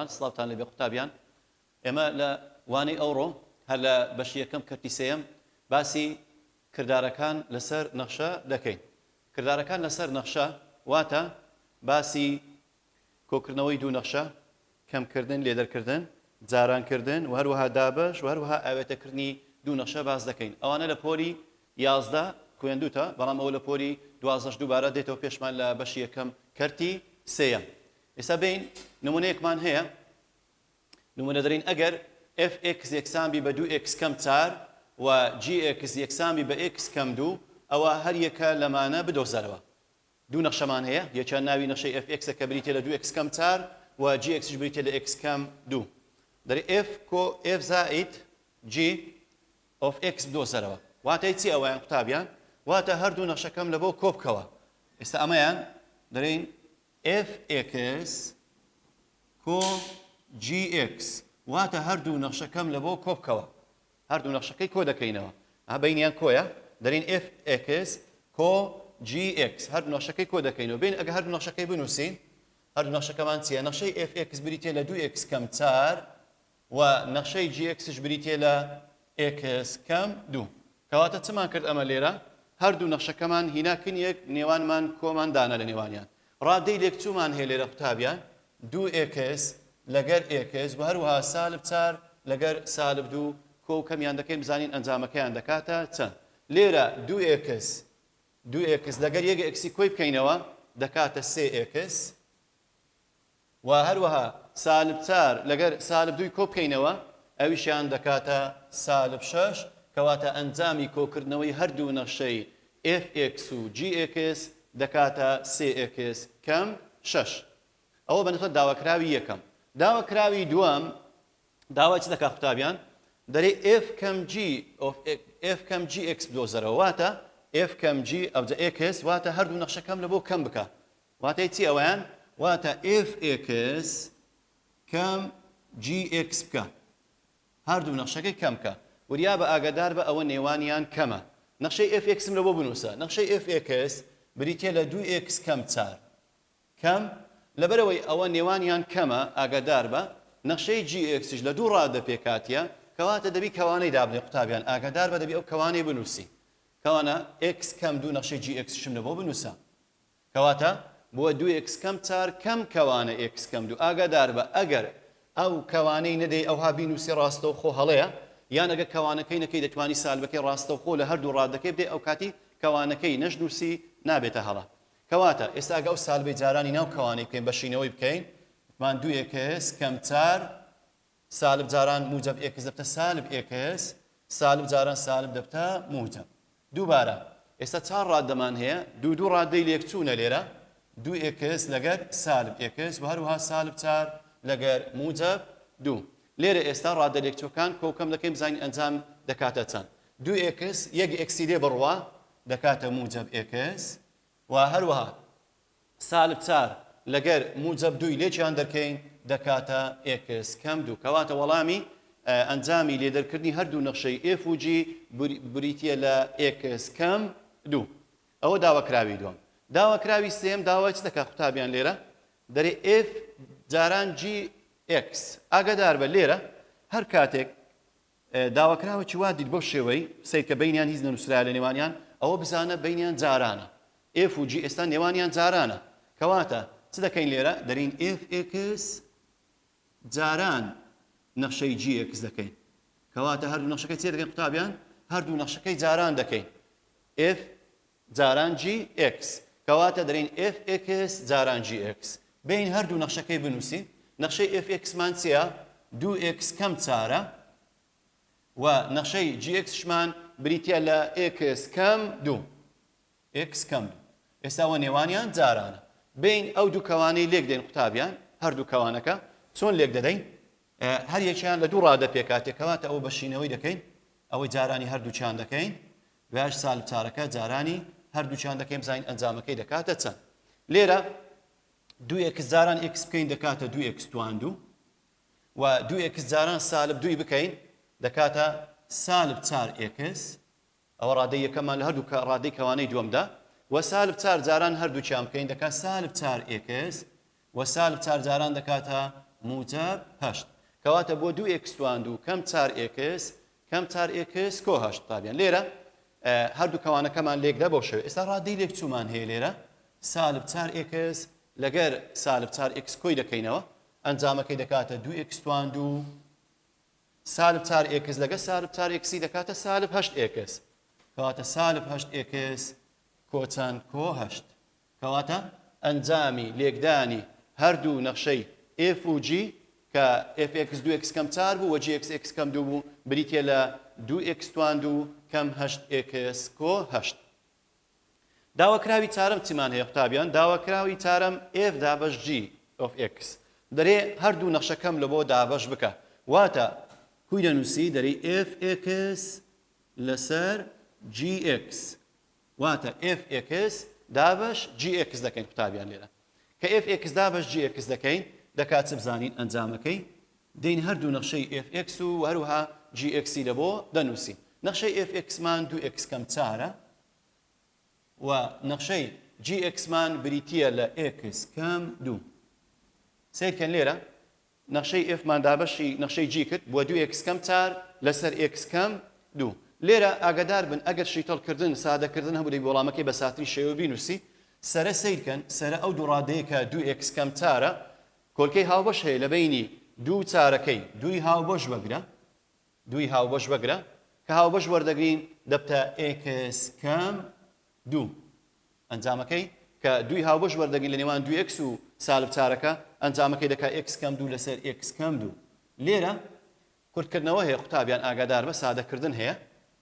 خوێندەواران سڵاوتان لێبێ قوتابیان ئێمە لە وانەی ئەوڕۆ هەر لە بەشی یەکەم کەرتی سێیەم باسی کردارەکان لەسەر نەخشە دەکەین کردارەکان لەسەر نەخشە واتە باسی کۆکردنەوەی دوو نەخشە، کەمکردن، لێدەرکردن، جارانکردن و هەروەها دابەش و هەروەها ئاوێتەکردنی دوو نەخشە باس دەکەین. ئەوانە لە پۆلی 11 خوێندووتە، بەڵام ئەوە لە پۆلی دوازدەش دووبارە دێتەوە پێشمان لە بەشی یەکەم کەرتی سێیەم. ئێستا بێین نمونەیەکمان هەیە، نمونە دەرین ئەگەر ئێف ئێکس یەکسان بی بە دوو ئێکس کەم چار و جی ئێکس یەکسان بی بە ئێکس کەم دوو، ئەوا هەریەکە لەمانە بدۆزەرەوە. دوو نەخشەمان هەیە، یەکیان ناوی نەخشەی ئێف ئێکسە کە بریتیە لە دوو ئێکس کەم چار و جی ئێکسیش بریتیە لە ئێکس کەم دوو. دەرێ ئێف کۆ ئێف زائید جی of x بدۆزەرەوە. واتای چی ئەوەیان قوتابیان؟ واتە هەردوو نەخشەکەم لەبۆ کۆ بکەوە. ئێستا ئەمەیان دەرێین ئێف ئێکس کۆ جی ئێکس واتە هەردوو نەخشەکەم لەبۆ کۆ بکەوە. هەردوو نەخشەکەی کۆ دەکەینەوە ها بەینیان کۆیە دەرین ئێف ئێکس کۆ جی ئێکس هەردوو نەخشەکەی کۆ دەکەینەوە بین ئەگە هەردوو نەخشەکەی بنووسین هەردوو نەخشەکەمان چییە نەخشەی ئێف ئێکس بریتە لە دوو ئێکس کەم چار و نەخشەی جی ئێکسش بریتە لە ئێکس کەم دوو کەواتە چمان کرد ئەمە لێرە هەردوو نەخشەکەمان هینا کنیەک نێوانمان کۆمان دانا لە نێوانیان ڕادەی لێکچوومان هەیە لێرە قوتابیان دوو ئێکس لەگەر ئێکس و هەروەها سالب چار لەگەر سالب دوو کۆ و کەمیان دەکەین بزانین ئەنجامەکەیان دەکاتە چەند لێرە دوو ئێکس دوو ئێکس لەگەر یەک ئێکسی کۆی بکەینەوە دەکاتە سێ ئێکس و هەروەها سالب چار لەگەر سالب دووی کۆ بکەینەوە ئەویشیان دەکاتە سالب شەش کەواتە ئەنجامی کۆکردنەوەی هەردوو نەخشەی ئێف ئێکس و جی ئێکس دەکاتە سێ ئێکس کەم شەش. ئەوە بە نسبەت داواکراوی یەکەم. داواکراوی دووەم داوای چ دەکات قوتابیان؟ دەرێ ئێف کەم جی of ئێف کەم جی ئێکس بدۆزەرەوە واتە ئێف کەم جی ئەوجە ئێکس واتە هەردوو نەخشەکەم لە بۆ کەم بکە واتای چی ئەویان واتە ئێف ئێکس کەم جی ئێکس بکە هەردوو نەخشەکەی کەم کە. وریابە ئاگاداربە ئەوە نێوانیان کەمە. نەخشەی ئێف ئێکسم لەبۆ بنووسە. نەخشەی ئێف ئێکس بریتیە لە دوو ئێکس کەم چار. کەم، لەبەرئەوەی ئەوە نێوانیان کەمە ئاگاداربە نەخشەی جی ئێکسیش لە دوو ڕادە پێکهاتیە کەواتە دەبی کەوانەی دابنێی قوتابیان ئاگاداربە دەبی ئەو کەوانەی بنووسی. کەوانە ئێکس کەم دوو نەخشەی جی ئێکسیشم لەبۆ بنووسە. کەواتە بووە دوو ئێکس کەم چار کەم کەوانە ئێکس کەم دوو ئاگاداربە ئەگەر ئەو کەوانەی نەدەی ئەوها بینوسی ڕاستەوخۆ هەڵەیە یان ئەگەر کەوانەکەی نەکەی دەتوانی سالبەکەی ڕاستەوخۆ لە هەردوو ڕادەکەی بدەی ئەوکاتی کەوانەکەی نەشنوسی نابێتە هەڵە کەواتە ئێستا ئەگە ئەو سالبەی جارانی ناو کەوانەی بکەین بەشینەوەی بکەین وتمان دوو ئێکس کەم چار سالب جاران موجەب ئێکس دەبتە سالب ئێکس، سالب جاران سالب دەبتە موجەب. دووبارە ئێستا چار ڕاددەمان هەیە، دوو دوو ڕاددەی لێکچوونە لێرە، دوو ئێکس لەگەر سالب ئێکس و هەروەها سالب چار لەگەر موجەب دوو. لێرە ئێستا ڕاددە لێکچووەکان کۆکەم دەکەین بزانین ئەنجام دەکاتە چەند. دوو ئێکس یەک ئێکسی لێ بڕوا دەکاتە موجەب ئێکس و هەروەها سالب چار لەگەر موجەب دووی لێکیان دەرکەین دەکاتە ئێکس کەم دوو کەواتە وەڵامی ئەنجامی لێدەرکردنی هەردوو نەخشەی ئێف و جی بریتیە لە ئێکس کەم دوو ئەوە داواکراوی دووەم داواکراوی سێم داوای چ دەکات قوتابیان لێرە دەرێ ئێف جاران جی ئێکس ئاگادار بە لێرە هەر کاتێک داواکراوەکی وا دیت بەو شێوەی سەیرکە بەینیان هیچ نەنوسرایە لە نێوانیان ئەوە بزانە بەینیان جارانە ئێف و جی ئێستا نێوانیان جارانە کەواتە چ دەکەین لێرە دەرین ئێف ئێکس جاران نەخشەی جی ئێکس دەکەین کەواتە هەردوو نەخشەکەی چێ دەکەین قوتابیان هەردوو نەخشەکەی جاران دەکەین ئێف جاران جی ئێکس کەواتە دەرین ئێف ئێکس جاران جی ئێکس بین هەردوو نەخشەکەی بنووسین نەخشەی ئێف ئێکسمان چییە دوو ئێکس کەم چارە و نەخشەی جی ئێکسشمان بریتە لە ئێکس کەم دوو ئێکس کەم دوو ئێستا وە نێوانیان جارانە بین ئەو دوو کەوانەی لێک دێن قوتابیان هەردوو کەوانەکە چۆن لێک دەدەین هەر یەکیان لە دوو ڕادە پێکاتێ کەواتە ئەوە بەشینەوەی دەکەین ئەوەی جارانی هەردووکیان دەکەین دوایش سالب چارەکە جارانی هەردووکیان دەکەین بزانین ئەنجامەکەی دەکاتە چەند لێرە دوو ئێکس جاران ئێکس بکەین دەکاتە دوو ئێکس توان دوو و دوو ئێکس جاران سالب دووی بکەین دەکاتە سالب چار ئێکس ئەوە ڕادەی یەکەممان لە هەردوو ڕادەی کەوانەی دووەمدا و سالب چار جاران هەردووکیان بکەین دەکات سالب چار ئێکس و سالب چار جاران دەکاتە موجەب هەشت. کەواتە بۆ دوو ئێکس توان دوو کەم چار ئێکس کەم چار ئێکس کۆ هەشت. قوتابیان لێرە هەردوو کەوانەکەمان لێکدا بەو شێوەیە. ئێستا ڕادەی لێکچوومان هەیە لێرە سالب چار ئێکس لەگەر سالب چار ئێکس کۆی دەکەینەوە ئەنجامەکەی دەکاتە دوو ئێکس توان دوو سالب چار ئێکس لەگە سالب چار ئێکسی دەکاتە سالب هەشت ئێکس. کەواتە سالب هەشت ئێکس کۆ چەند؟ کۆ هەشت. کەواتە ئەنجامی لێکدانی هەردوو نەخشەی ئێف و جی کە ئێف ئێکس دوو ئێکس کەم چار بوو و جی ئێکس ئێکس کەم دوو بوو بریتیە لە دوو ئێکس توان دوو کەم هەشت ئێکس کۆ هەشت. داواکراوی چارەم چیمان هەیە قوتابیان؟ داواکراوی چارەم ئێف دابەش جی ئۆف ئێکس دەرێ هەردوو نەخشەکەم لەبۆ دابەش بکە واتە کوی دەنووسی دەرێی ئێف ئێکس لەسەر جی ئێکس واتە ئێف ئێکس دابەش جی ئێکس دەکەین قوتابیان لێرە کە ئێف ئێکس دابەش جی ئێکس دەکەین دەکات چ بزانین ئەنجامەکەی دێین هەردوو نەخشەی ئێف ئێکس و هەروها جی ئێکسی لە بۆ دەنووسین نەخشەی ئێف ئێکسمان دوو ئێکس کەم چارە و نەخشەی جی ئێکسمان بریتییە لە ئێکس کەم دوو سەیرکەن لێرە نەخشەی ئێف مان دابەشی نەخشەی جی کرد بووە دوو ئێکس کەم چار لەسەر ئێکس کەم دوو. لێرە ئاگادار بن ئەگەر شیتەڵ کردن سادە کردن هەبوو دەبی وەڵامەکەی بە ساترین شێوە بینوسی. سەرە سەیر کەن سەرە ئەو دوو ڕادەیە کە دوو ئێکس کەم چارە کۆلکەی هاوبەش هەیە لە بەینی دوو چارەکەی دووی هاوبەش وەگرە دووی هاوبەش وەگرە کە هاوبەش وەردەگرین دەبتە ئێکس کەم دوو. ئەنجامەکەی کە دووی هاوبەش وەردەگرین لە نێوان دوو ئێکس و سالب چارەکە، ئەنجامەکەی دەکا ئێکس کەم دوو لەسەر ئێکس کەم دوو. لێرە کورتکردنەوە هەیە قوتابیان ئاگاداربە سادەکردن هەیە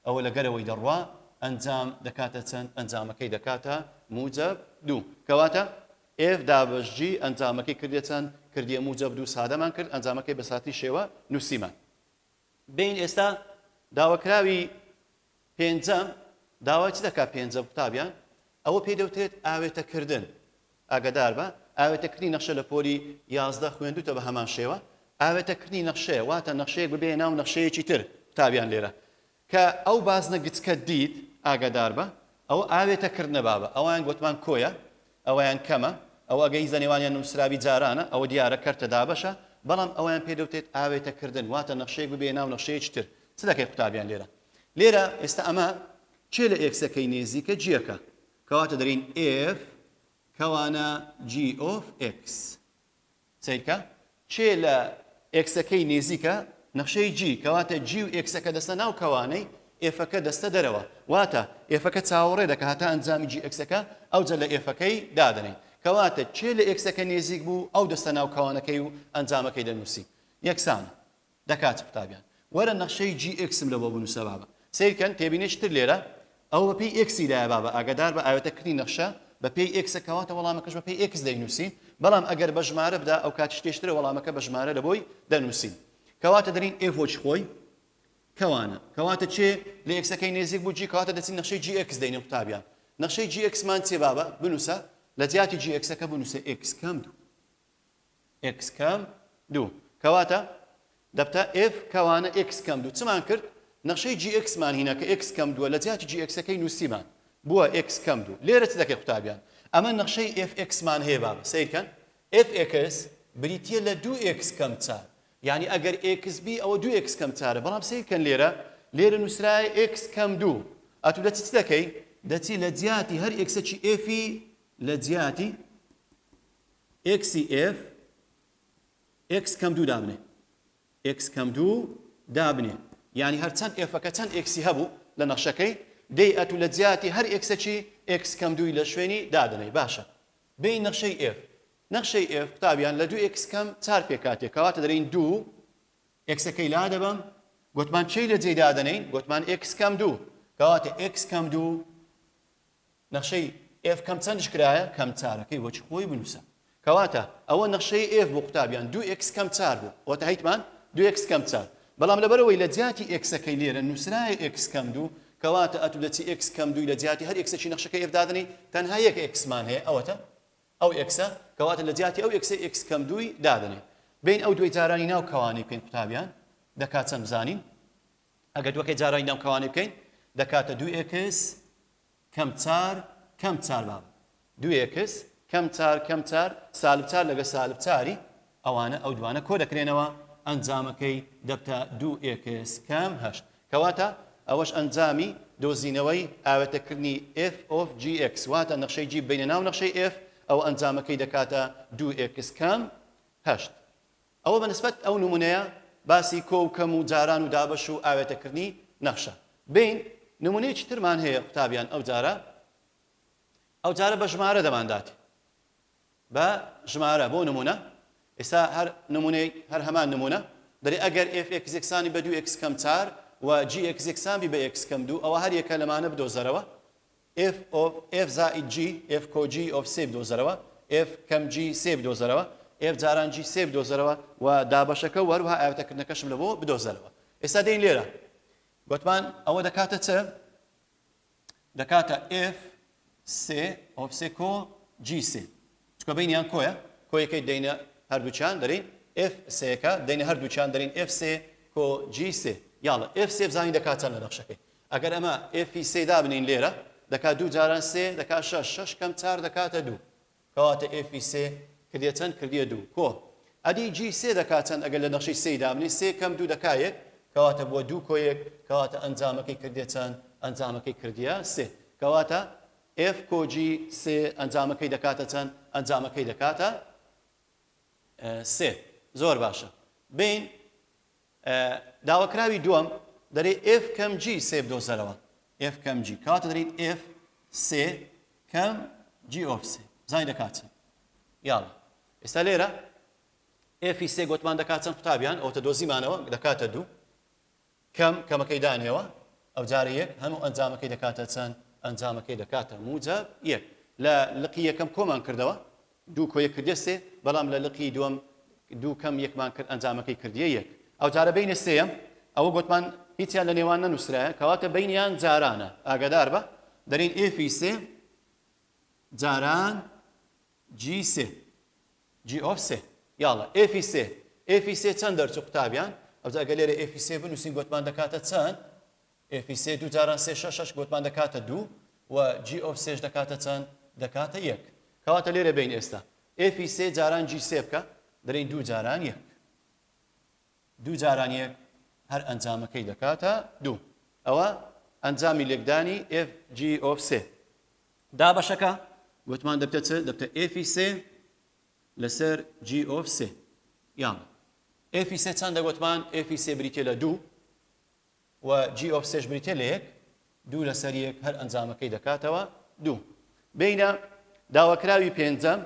ئەوە لە گەرەوەی دەڕوا ئەنجام دەکاتە چەند ئەنجامەکەی دەکاتە موجەب دوو کەواتە ئێف دابەش جی ئەنجامەکەی کردیە چەند کردیە موجەب دوو سادەمان کرد ئەنجامەکەی بە ساتی شێوە نووسیمان بین ئێستا داواکراوی پێنجەم، داوای چ دەکات پێنجەم قوتابیان؟ ئەوە پێی دەوترێت ئاوێتەکردن. ئاگاداربە، ئاوێتەکردنی نەخشە لە پۆلی 11 خوێندوتە بە هەمان شێوە. ئاوێتەکردنی نەخشەیە، واتە نەخشەیەک ببەیە ناو نەخشەیەکی تر. قوتابیان لێرە کە ئەو بازنە گچکەت دیت، ئاگاداربە، ئەوە ئاوێتەکردنە بابە. ئەویان گوتمان کۆیە، ئەویان کەمە، ئەوە ئەگە هیچ لە نێوانیان نووسرابی جارانە، ئەوە دیارە کەرتە دابەشە، بەڵام ئەویان پێ دەوترێت ئاوێتەکردن، واتە نەخشەیەک ببەیە ناو نەخشەیەکی تر. چ دەکەی قوتابیان لێرە؟ لێرە ئێستا ئەمە کێ لە ئێکسەکەی نێزیکە جیەکە کەواتە دەرین ئێف کەوانە جی ئۆف ئێکس سەیرکە کێ لە ئێکسەکەی نێزیکە نەخشەی جی کەواتە جی و ئێکسەکە دەستە ناو کەوانەی ئێفەکە دەستە دەرەوە واتە ئێفەکە چاوەڕێ دەکە هەتا ئەنجامی جی ئێکسەکە ئەوجە لە ئێفەکەی دادەنێین کەواتە کێ لە ئێکسەکە نێزیک بوو ئەو دەستە ناو کەوانەکەی و ئەنجامەکەی دەنووسی یەکسانە دەکات قوتابیان وەرە نەخشەی جی ئێکسم لە بۆ بنووسە بابە سەیرکەن تێبینێکی تر لێرە ئەوە بە پێی ئێکسی دایە بابە ئاگادار بە ئاوێتە کردنی نەخشە بە پێی ئێکسە کەواتە وەڵامەکەش بە پێی ئێکس دەینووسین بەڵام ئەگەر بە ژمارە بدا ئەو کاتیش تێشترە وەڵامەکە بە ژمارە لە بۆی دەنووسین کەواتە دەرین ئێف وەکی خۆی کەوانە کەواتە چێ لە ئێکسەکەی نێزیک بوو جی کەواتە دەچین نەخشەی جی ئێکس دەینین قوتابیان نەخشەی جی ئێکسمان چێ بابە بنووسە لە جیاتی جی ئێکسەکە بنووسە ئێکس کەم دوو ئێکس کەم دوو کەواتە دەبتە ئێف کەوانە ئێکس کەم دوو چمان کرد نەخشەی جی ئێکسمان هینا کە ئێکس کەم دووە لە جیاتی جی ئێکسەکەی نووسیمان بووە ئێکس کەم دوو لێرە چ دەکەی قوتابیان ئەمە نەخشەی ئێف ئێکسمان هەیە بابە سەیرکەن ئێف ئێکس بریتییە لە دوو ئێکس کەم چار یعنی ئەگەر ئێکس بی ئەوە دوو ئێکس کەم چارە بەڵام سەیرکەن لێرە لێرە نووسرایە ئێکس کەم دوو ئەتوو دەچی چ دەکەی دەچی لە جیاتی هەر ئێکسەکی ئێفی لە جیاتی ئێکسی ئێف ئێکس کەم دوو دابنێ ئێکس کەم دوو دابنێ یعنی هەر چەند ئێفەکە چەند ئێکسی هەبوو لە نەخشەکەی دەی ئەتوو لە جیاتی هەر ئێکسەکی ئێکس کەم دووی لە شوێنی دادەنێی باشە بێین نەخشەی ئێف نەخشەی ئێف قوتابیان لە دوو ئێکس کەم چار پێکاتێ کەواتە دەرێین دوو ئێکسەکەی لادەبەم گۆتمان چی لە جێی دادەنێین گۆتمان ئێکس کەم دوو کەواتە ئێکس کەم دوو نەخشەی ئێف کەم چەندش کرایە؟ کەم چارەکەی وەکی خۆی بنووسە. کەواتە ئەوە نەخشەی ئێف بوو قوتابیان دوو ئێکس کەم چار بوو. ئەوەتە هەیتمان دوو ئێکس کەم چار. بەڵام لەبەرئەوەی لە جیاتی ئێکسەکەی لێرە نووسرایە ئێکس کەم دوو، کەواتە ئەتوو دەچی ئێکس کەم دووی لە جیاتی هەر ئێکسێکی نەخشەکەی ئێف دادەنێی، تەنها یەک ئێکسمان هەیە ئەوەتە ئەو ئێکسە، کەواتە لە جیاتی ئەو ئێکسەی ئێکس کەم دووی دادەنێی. بێین ئەو دووەی جارانی ناو کەوانەی بکەین قوتابیان، دەکا چەند بزانین؟ ئەگەر دووەکەی جارانی ناو کەوانەی بکەین دەکاتە دوو ئێکس کەم چار کەم چار بابە دوو ئێکس کەم چار کەم چار سالب چار لەگە سالب چاری. ئەوانە ئەو دوانە کۆ دەکرێنەوە ئەنجامەکەی دەبتە دوو ئێکس کەم هەشت. کەواتە ئەوەش ئەنجامی دۆزینەوەی ئاوێتەکردنی f of g x واتە نەخشەی g ببەینە ناو نەخشەی f ئەوە ئەنجامەکەی دەکاتە دوو ئێکس کەم هەشت. ئەوە بە نسبەت ئەو نمونەیە باسی کۆ و کەم و جاران و دابەش و ئاوێتەکردنی نەخشە. بێین نمونەیەکی ترمان هەیە قوتابیان ئەو جارە ئەو جارە بە ژمارە دەمانداتێ. بە ژمارە بۆ نمونە ئێستا هەر نمونەی هەر هەمان نمونە دەرێ ئەگەر f x یەکسانی بە دوو ئێکس کەم چار و g x یەکسان بی بە ئێکس کەم دوو ئەوە هەر یەکە لەمانە بدۆزەرەوە f of f زائید g f کۆ g of سێ بدۆزەرەوە f کەم g سێ بدۆزەرەوە f جاران g سێ بدۆزەرەوە و دابەشەکە و هەروەها ئاوێتەکردنەکەشم لە بۆ بدۆزەرەوە ئێستا دێین لێرە گوتمان ئەوە دەکاتە چ دەکاتە f سێ of سێ کۆ g سێ چونکە بەینیان کۆیە کۆیەکەی دەینە هەردووکیان دەرین f سێەکە دەینە هەردووکیان دەرین f سێ کۆ g سێ یاڵە f سێ بزانین دەکات چەند لە نەخشەکەی ئەگەر ئەمە f سێ دابنین لێرە دەکات دوو جاران سێ دەکات شەش شەش کەم چار دەکاتە دوو کەواتە f ی سێ کردیە چەند؟ کردیە دوو. کۆ. ئەدی g سێ دەکا چەند ئەگەر لە نەخشەی سێی دابنێی؟ سێ کەم دوو دەکا یەک، کەواتە بووە دوو کۆ یەک، کەواتە ئەنجامەکەی کردیە چەند؟ ئەنجامەکەی کردیە سێ. کەواتە f کۆ g سێ ئەنجامەکەی دەکاتە چەند؟ ئەنجامەکەی دەکاتە سێ. زۆر باشە. بێین داواکراوی دووەم دەرێ f کەم g سێ بدۆزەرەوە f کەم g کەواتە دەرین f سێ کەم g of سێ بزانین دەکات چەند یاڵا ئێستا لێرە f ی سێ گۆتمان دەکات چەند قوتابیان ئەوتە دۆزیمانەوە دەکاتە دوو کەم کەمەکەی دانێوە ئەو جارە یەک هەموو ئەنجامەکەی دەکاتە چەند ئەنجامەکەی دەکاتە موجب یەک لە لقی یەکەم کۆمان کردەوە دوو کۆ یەک کردیە سێ، بەڵام لە لقی دووەم دوو کەم یەکمان کرد ئەنجامەکەی کردیە یەک. ئەوجارە بەینە سێیەم، ئەوە گۆتمان هیچیان لە نێوان نەنووسرایە، کەواتە بەینیان جارانە. ئاگادار بە، دەرێین f ی سێ جاران g سێ، g of سێ. یاڵا f ی سێ، f ی سێ چەند دەرچوو قوتابیان؟ ئەوجا ئەگەر لێرە f ی سێ بنووسین گۆتمان دەکاتە چەند؟ f ی سێ دوو جاران سێ شەش شەش گۆتمان دەکاتە دوو و g of سێش دەکاتە چەند؟ دەکاتە یەک. کەواتە لێرە بێین ئێستا f ی سێ جاران g سێ بکە دەرێین دوو جاران یەک. دوو جاران یەک هەر ئەنجامەکەی دەکاتە دوو. ئەوە ئەنجامی لێکدانی f g of سێ. دابەشەکە گوتمان دەبتە چ؟ دەبتە f ی سێ لەسەر g of سێ. یاڵا f ی سێ چەندە گوتمان؟ f ی سێ بریتیە لە دوو و g of سێش بریتیە لە یەک، دوو لەسەر یەک هەر ئەنجامەکەی دەکاتەوە دوو. بێینە داواکراوی پێنجەم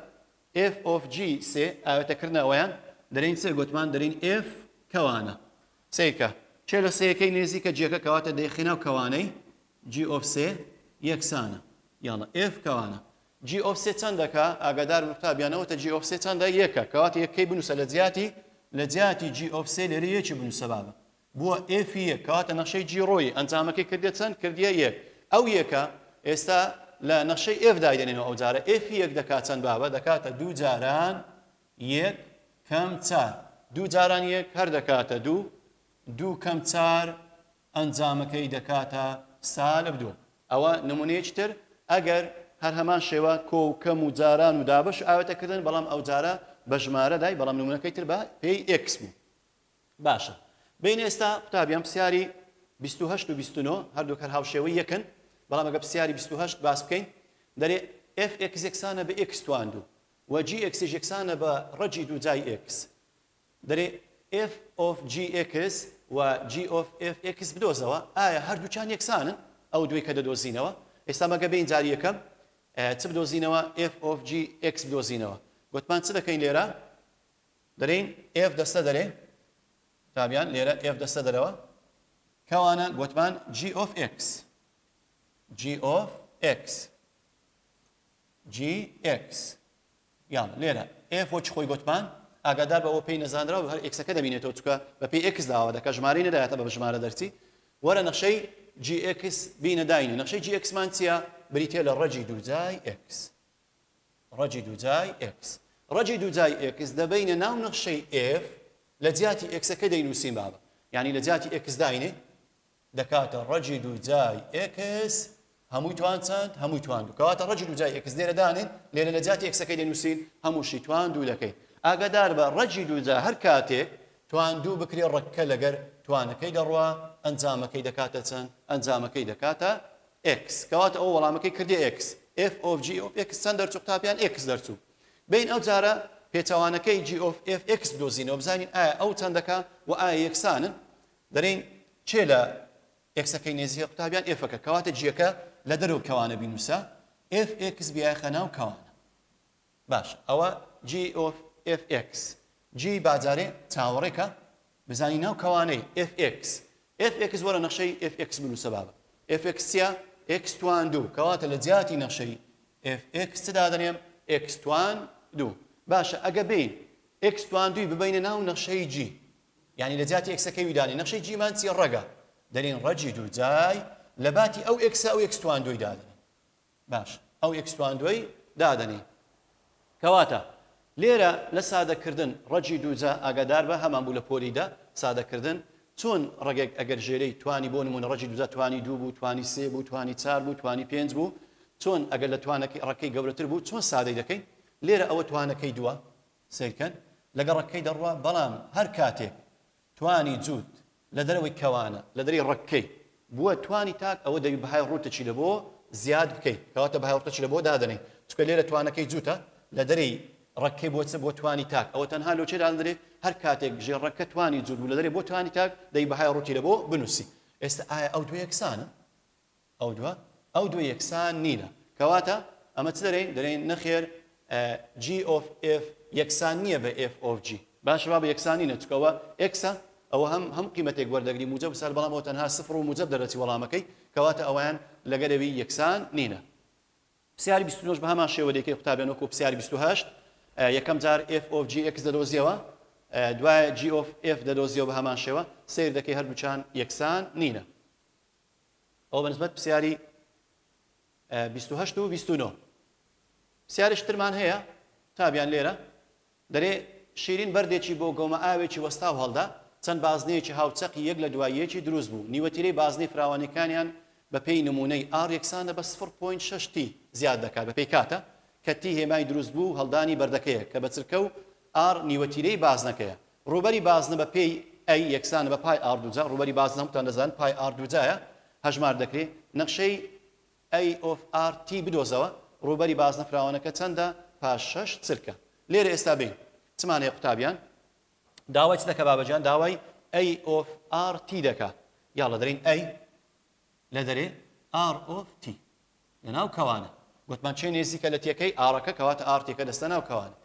f of g سێ ئاوێتەکردنە ئەویان دەرێین چ گۆتمان دەرێین f کەوانە سەیرکە کێ لە سێیەکەی نێزیکە g ەکە کەواتە دەیخەی ناو کەوانەی g of سێ یەکسانە یاڵە f کەوانە g of سێ چەند دەکا ئاگادار بن قوتابیان ئەوەتە g of سێ چەندە یەکە کەواتە یەکەی بنووسە لە جیاتی لە جیاتی g of سێ لێرە یەکی بنووسە بابە بووە f ی یەک کەواتە نەخشەی g ڕۆیی ئەنجامەکەی کردیە چەند؟ کردیە یەک ئەو یەکە ئێستا لە نەخشەی f دایدەنێنەوە ئەو جارە f ی یەک دەکات چەند بابە؟ دەکاتە دوو جاران یەک کەم چار دوو جاران یەک هەر دەکاتە دوو دوو کەم چار ئەنجامەکەی دەکاتە سالب دوو ئەوە نمونەیەکی تر ئەگەر هەر هەمان شێوە کۆ و کەم و جاران و دابەش ئاوێتە کردن بەڵام ئەو جارە بە ژمارە دای بەڵام نمونەکەی تر بە پێی ئێکس بوو باشە بێین ئێستا قوتابیان پرسیاری 28 و 29 هەردووک هەر هاوشێوەی یەکن بەڵام ئەگە پرسیاری 28 باس بکەین دەرێ fx یەکسانە بە x توان دوو و gx یش یەکسانە بە ڕەجی دووجای x دەرێ f of gx و g of fx بدۆزەوە ئایا هەردووکیان یەکسانن ئەو دووی کە دەدۆزینەوە ئێستا مەگە بین جاری یەکەم چ بدۆزینەوە f of gx بدۆزینەوە گوتمان چ دەکەین لێرە دەرێین f دەستە دەرێ قوتابیان لێرە f دەستە دەرەوە کەوانە گۆتمان g of x g of x g x یاڵە لێرە f وەکی خۆی گۆتمان ئاگادار بە ئەوە پێی نەزانراو هەر x ەکە دەبینێتەوە چکە بە پێی x داوا دەکە ژمارەی نەدایەتە بە ژمارە دەرچی وەرە نەخشەی g x بینە داینە نەخشەی g x مان چییە بریتە لە ڕەجی دووجای x ڕەجی دووجای ئێکس. ڕەجی دووجای ئێکس دەبەینە ناو نەخشەی f لە جیاتی ئێکسەکە دەینووسین بابە یانی لە جیاتی ئێکس داینێ دەکاتە ڕەجی دووجای ئێکس هەمووی توان چەند هەمووی توان دوو کەواتە ڕەجی دووجای ئێکس لێرە دانێن لێرە لە جیاتی ئێکسەکەی دەنووسین هەمووشی توان دوو دەکەین. ئاگاداربە ڕەگی دووجا هەر کاتێک توان دوو بکرێ ڕەگکە لەگەر توانەکەی دەڕوا ئەنجامەکەی دەکاتە چەند؟ ئەنجامەکەی دەکاتە x کەواتە ئەوە وەڵامەکەی کردیە x f of g of x چەند دەرچوو قوتابیان x دەرچوو بین ئەو جارە پێچەوانەکەی g of f x بدۆزینەوە بزانین ئایا ئەو چەند دەکا و ئایا یەکسانن دەرێین کێ لە ئێکسەکەی نێزیکە قوتابیان ئێفەکە کەواتە جیەکە لە دەرەوە کەوانە بینوسە f x بیایخە ناو کەوانە باشە ئەوە g of f x g با جارێ چاوەڕێکە بزانی ناو کەوانەی f x f x وەرە نەخشەی f x بنووسە بابە f x چیە x توان دوو کەواتە لە جیاتی نەخشەی f x چ دادەنێم x توان دوو باشە ئەگە بین x توان دووی ببینە ناو نەخشەی g یانی لە جیاتی ئێکسەکەی وی دانێ نەخشەی g مان چیە ڕەگە دەرین ڕەگی دوو جای لە باتی ئەو ئێکسە ئەو ئێکس توان دووی دادەنێ باش ئەو ئێکس توان دووی دادەنێ کەواتە لێرە لە سادەکردن ڕەگی دووجا ئاگادار بە هەمان بوو لە پۆلی دە سادەکردن چۆن ڕەگێک ئەگەر ژێرەی توانی بۆ نمونە ڕەگی دووجا توانی دوو بوو توانی سێ بوو توانی چار بوو توانی پێنج بوو چۆن ئەگەر لە توانەکەی ڕەکەی گەورەتر بوو چۆن سادەی دەکەین لێرە ئەوە توانەکەی دووە سەیرکەن لە گەڕەکەی دەڕوا بەڵام هەر کاتێک توانی جووت لە دەرەوەی کەوانە لە دەری ڕەگکەی بووە توانی تاک ئەوە دەبی بەهای ڕووتەکی لە بۆ زیاد بکەی کەواتە بەهای ڕووتەکی لە بۆ دادەنێی چونکە لێرە توانەکەی جووتە لە دەری ڕەگکەی بۆ چ بۆ توانی تاک ئەوە تەنها لۆ چێ دادەنرێ هەر کاتێک ژێر ڕەگکە توانی جووت بوو لە دەرێ بۆ توانی تاک دەی بەهای ڕووتی لە بۆ بنووسی ئێستا ئایا ئەو دوو یەکسانن؟ ئەو دوە ئەو دوە یەکسان نینە کەواتە ئەمە چ دەرێین دەرێین نەخێر g of f یەکسان نییە بە f of g باشە بابە یەکسان نینە چونکە ئەوە ئێکسە ئەوە هەم هەم قیمەتێک وەردەگری موجەب و سالب بەڵام ئەوە تەنها سفر و موجەب دەرەچی وەڵامەکەی کەواتە ئەویان لەگەرەوی یەکسان نینە. پرسیاری 29 بە هەمان شێوە دەیکەی قوتابیان وەکو پرسیاری 28 یەکەم جار f of g x دەدۆزیەوە دوایە g of f دەدۆزیەوە بە هەمان شێوە سیر دەکەی هەردووچان یەکسان نینە. ئەوە بە نسبەت پرسیاری 28 و 29 پرسیارش ترمان هەیە تابیان لێرە دەرێ شیرین بەردێکی بۆ گۆمە ئاوێکی وەستاو هەڵدا چەند بازنەیەکی هاوچەقی یەک لە دوای یەکی دروست بوو نیوەتیرەی بازنەی فراوانیەکانیان بە پێی نمونەی R یەکسانە بە 0.6 T زیاد دەکات بە پێی کاتە کە T هێمای دروست بوو هەڵدانی بەردەکەیە کە بە چرکە و R نیوەتیرەی بازنەکەیە ڕووبەری بازنە بە پێی A یەکسانە بە پای R دووجا، ڕووبەری بازنە هەمووتان دەزانن پای R دووجایە، هەژمار دەکرێ. نەخشەی A of R T بدۆزەوە، ڕووبەری بازنە فراوانەکە چەندە پاش شەش چرکە. لێرە ئێستا بێین چمان هەیە قوتابیان؟ داوای چ دەکا بابە گیان؟ داوای A of R T دەکا. یاڵڵا دەرێین A لە دەرێ R of T. لە ناو کەوانە. گۆتمان چێ نێزیکە لە T ەکەی R ەکە کەواتە R T ەکە دەستە ناو کەوانە.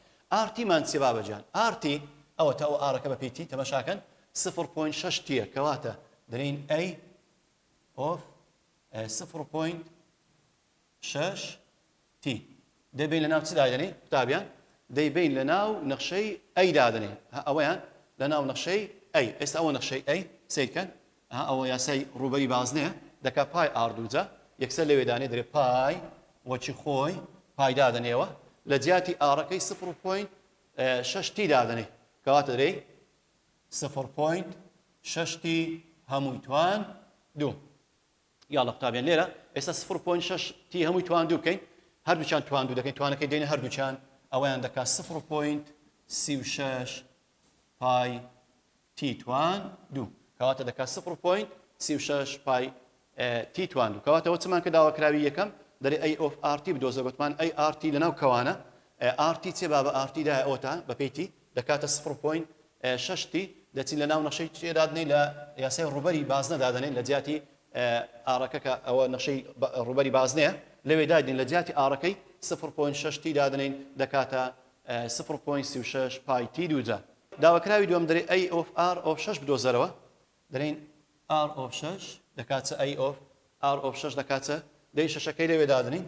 R T مان چیە بابە گیان؟ R T ئەوەتا ئەو R ەکە بە پێی T تەمەشاکەن سفر point شەش T یە کەواتە دەرێین A of سفر point شەش T دەیبەین لە ناو چ دادەنێین قوتابیان؟ دەیبەین لە ناو نەخشەی A دادەنێین ها ئەوەیان لە ناو نەخشەی A ئێستا ئەوە نەخشەی A سەیرکەن ها ئەوە یاسای ڕووبەری بازنەیە دەکا پای R دووجا یەکسەر لەوێ دانێ دەرێ پای وەکی خۆی پای دادەنێەوە لە جیاتی R ەکەی سفر point شەش T دادەنێ کەواتە دەرێی سفر point شەش T هەمووی توان دوو یاڵە قوتابیان لێرە ئێستا سفر point شەش T هەمووی توان دوو بکەین هەردووچان توان دوو دەکەین توانەکەی دێنە هەردووچان ئەویان دەکات سفر point 36 پای T توان دوو کەواتە دەکات سفر point 36 پای T توان دوو کەواتەوە چمان کە داواکراوی یەکەم دەرێ A of R T بدۆزە گوتمان A R T لەناو کەوانە R T چێ بابە R T دایە ئەوەتا بە پێی T دەکاتە سفر point شەش T دەچین لە ناو نەخشەی چێ دادنێین لە یاسای ڕووبەری بازنە دادەنێین لە جیاتی R ەکە کە ئەوە نەخشەی ڕووبەری بازنەیە لەوێ دادنین لە جیاتی R ەکەی سفر point شەش T دادەنێین دەکاتە سفر point 36 پای T دووجا. داواکراوی دووەم دەرێ A of R of شەش بدۆزەرەوە دەرێین R of شەش دەکات چ A of R of شەش دەکات چ دەی شەشەکەی لەوێ دادنین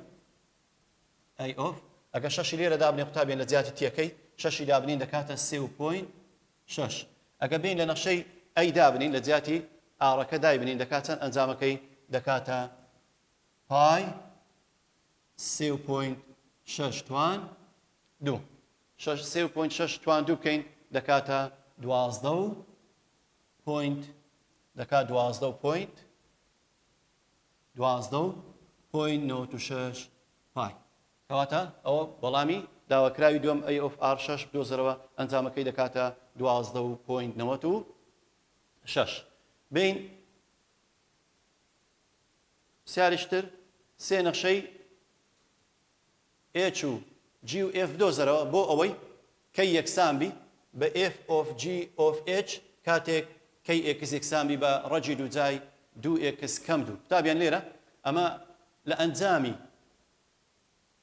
A of ئەگەر شەشی لێرە دابنێ قوتابیان لە جیاتی T ەکەی شەشی دابنین دەکاتە سێ و point شەش ئەگەر بێین لە نەخشەی A دابنین لە جیاتی R ەکە دایبنین دەکات چەند ئەنجامەکەی دەکاتە پای سێ و point شەش توان دوو شەش سێ و point شەش توان دوو بکەین دەکاتە 12 و point دەکات 12 و point 12 و point 96 پای. کەواتە ئەوە وەڵامی داواکراوی دووەم A of R شەش بدۆزەرەوە ئەنجامەکەی دەکاتە 12 و point 96. بێین پرسیارێکی تر سێ نەخشەی H و G و F بدۆزەرەوە بۆ ئەوەی K یەکسان بی بە F of G of H کاتێک K X یەکسان بی بە ڕەگی دووجای دوو X کەم دوو. قوتابیان لێرە ئەمە لە ئەنجامی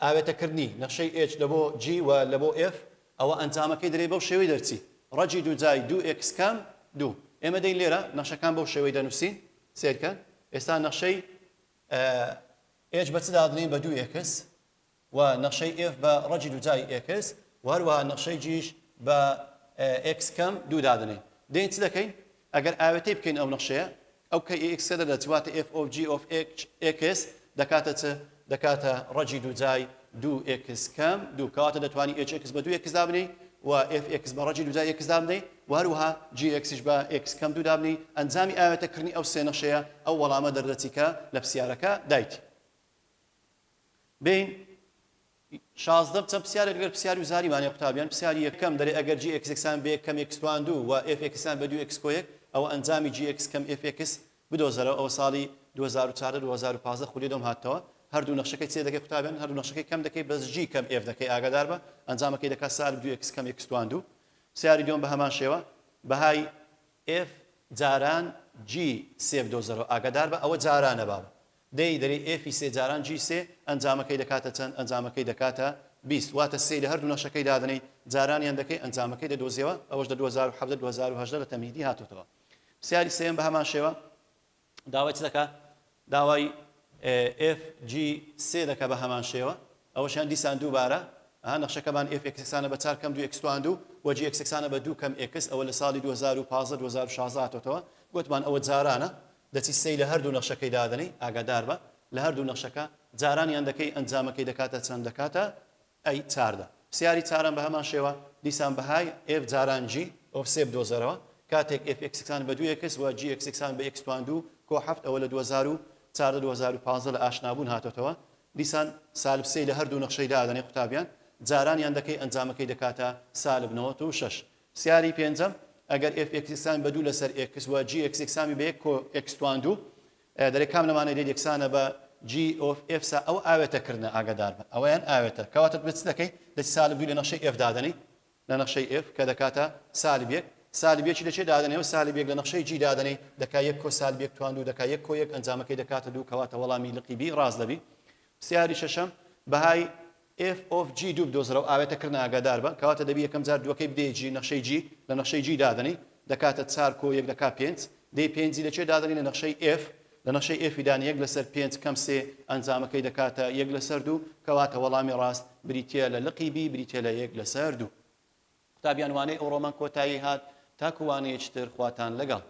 ئاوێتەکردنی نەخشەی H لە بۆ G و لە بۆ F ئەوە ئەنجامەکەی دەرێ بەو شێوەی دەرچی ڕەگی دووجای دوو X کەم دوو. ئێمە دێین لێرە نەخشەکان بەو شێوەی دەنووسین سەیرکەن ئێستا نەخشەی H بە چ دادەنێین بە دوو X و نەخشەی F بە ڕەگی دووجای X و هەروەها نەخشەی G یش بە X کەم دوو دادەنێین. دێین چ دەکەین؟ ئەگەر ئاوێتەی بکەین ئەو نەخشەیە ئەو K X ە دەردەچی واتە F of G of X دەکاتە چ؟ دەکاتە ڕەگی دووجای دوو X کەم دوو کەواتە دەتوانی H X بە دوو X دابنێی و F X بە ڕەگی دووجای X دابنێی و هەروەها G X یش بە X کەم دوو دابنێی ئەنجامی ئاوێتەکردنی ئەو سێ نەخشەیە ئەو وەڵامە دەردەچی کە لە پرسیارەکە دایتی. بێین 16 چەند پرسیارێک لەگەر پرسیاری وزاریمان هەیە قوتابیان پرسیاری یەکەم دەرێ ئەگەر G X یەکسان بە یەک کەم X توان دوو و F X یەکسان بە دوو X کۆ یەک ئەوە ئەنجامی G X کەم F X بدۆزەرەوە ئەوە ساڵی 2014 2015 خولی دووەم هاتەوە هەردوو نەخشەکەی چێ دەکەی قوتابیان هەردوو نەخشەکەی کەم دەکەی بەس G کەم F دەکەی ئاگادار بە ئەنجامەکەی دەکات سالب دوو X کەم X توان دوو پرسیاری دووەم بە هەمان شێوە بەهای F جاران G سێ بدۆزەرەوە ئاگادار بە ئەوە جارانە بابە دەی دەرێی F ی سێ جاران G سێ ئەنجامەکەی دەکاتە چەند ئەنجامەکەی دەکاتە 20 واتە سێی لە هەردوو نەخشەکەی دادەنێی جارانیان دەکەی ئەنجامەکەی دەدۆزیەوە ئەوەش لە 2017 2018 لە تەمهیدی هاتۆتەوە پرسیاری سێیەم بە هەمان شێوە داوای چ دەکا؟ داوای F G سێ دەکا بە هەمان شێوە ئەوەشیان دیسان دووبارە ئەها نەخشەکەمان F X یەکسانە بە چار کەم دوو X توان دوو و G X یەکسانە بە دوو کەم X ئەوە لە ساڵی 2015 2016 هاتۆتەوە گوتمان ئەوە جارانە دەچی سێی لە هەردوو نەخشەکەی دادەنێی ئاگاداربە لە هەردوو نەخشەکە جارانیان دەکەی ئەنجامەکەی دەکاتە چەند دەکاتە ئەی 14. پرسیاری چارەم بە هەمان شێوە دیسان بەهای F جاران G of سێ بدۆزەرەوە کاتێک F X یەکسانە بە دوو X و G X یەکسانە بە X توان دوو کۆ حەفت ئەوە لە 2014 2015 لە ئاشنابوون هاتۆتەوە دیسان سالب سێی لە هەردوو نەخشەی دادەنێ قوتابیان جارانیان دەکەی ئەنجامەکەی دەکاتە سالب 96. پرسیاری پێنجەم ئەگەر F X یەکسان بە دوو لەسەر X و G X یەکسان بی بە یەک کۆ X توان دوو دەرێ کام لەمانە دێت یەکسانە بە G of F سا ئەوە ئاوێتە کردنە ئاگادار بە ئەوەیان ئاوێتە کەواتە بە چ دەکەی دەچی سالب دوو لە نەخشەی F دادەنێی لە نەخشەی F کە دەکاتە سالب یەک سالب یەکی لە چێ دادەنێ و سالب یەک لە نەخشەی G دادەنێی دەکا یەک کۆ سالب یەک توان دوو دەکا یەک کۆ یەک ئەنجامەکەی دەکاتە دوو کەواتە وەڵامی لقی B ڕاست دەبی پرسیاری شەشەم بەهای F of G دوو بدۆزەرەوە ئاوێتە کردنە ئاگادار بە کەواتە دەبی یەکەم جار دووەکەی بدەیە G نەخشەی G لە نەخشەی G دادەنێی دەکاتە چار کۆ یەک دەکا پێنج دەی پێنجی لە کێ دادەنێی لە نەخشەی F لە نەخشەی F ی دانێ یەک لەسەر پێنج کەم سێ ئەنجامەکەی دەکاتە یەک لەسەر دوو کەواتە وەڵامی ڕاست بریتیە لە لقی B بریتیە لە یەک لەسەر دوو. قوتابیان وانەی ئەوڕۆمان کۆتایی هات تاکو وانەیەکی تر خواتان لەگەڵ.